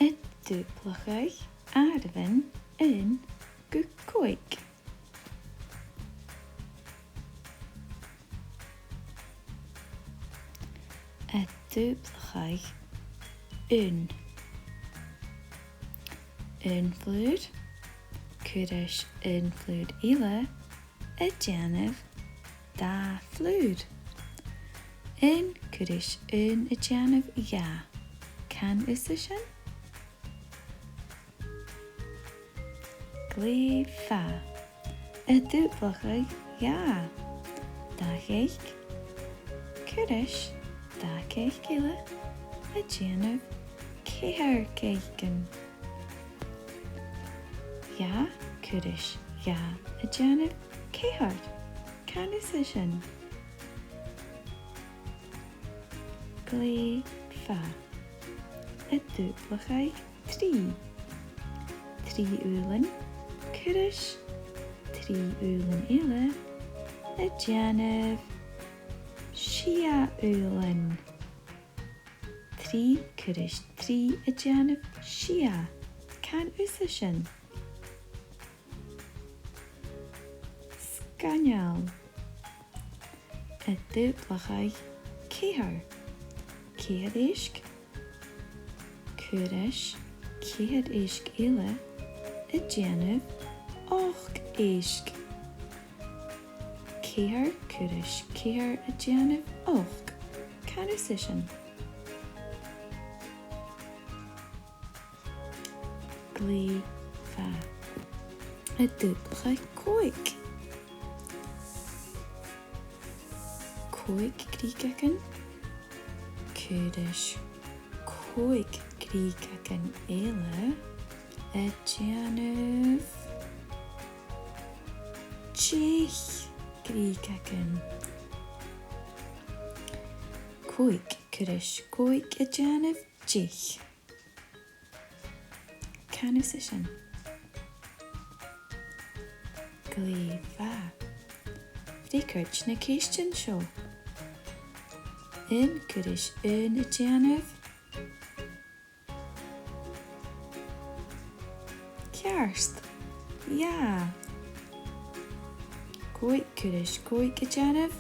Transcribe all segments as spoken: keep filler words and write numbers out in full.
A' dùblachadh àireamhan aon gu còig. A' dùblachadh aon. Aon flùr, cuir ris aon flùr eile, a' dèanamh dà flùr. Aon cuir ris aon a' dèanamh dhà. Can thusa sin? Glè mhath. A' dùblachadh dhà. Dà chèic. Cuir ris dà chèic eile, a' dèanamh ceithir chèicean. Dhà cuir ris dhà a' dèanamh ceithir. Can thusa sin? Glè mhath. A' dùblachadh trì. Trì uallain, cuir ris trì uallain eile, a' dèanamh sia uallain. Trì cuir ris trì a' dèanamh sia. Can thusa sin? Sgoinneil. A' dùblachadh ceithir. Ceithir èisg. Cuir ris ceithir èisg eile, a' dèanamh ochd èisg. Ceithir cuir ris ceithir a' dèanamh ochd. Can thusa sin? Glè mhath. A' dùblachadh còig. Còig grìogagan. Cuir ris còig grìogagan eile, a' dèanamh deich grìogagan. Còig cuir ris còig a' dèanamh deich. Can thusa sin? Glè mhath. Freagair na ceistean seo. Aon cuir ris aon a' dèanamh. Ceart. Dhà. Còig cuir ris còig a' dèanamh.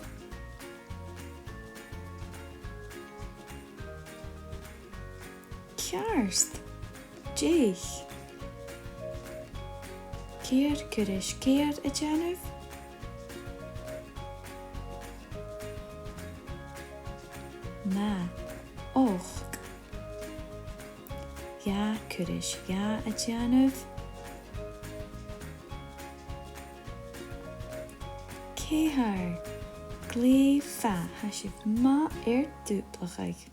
Ceart. Deich. Ceithir cuir ris ceithir a' dèanamh. Math. Ochd. Dhà cuir ris dhà a' dèanamh. Ceithir. Glè mhath. Tha sibh math air dùblachadh.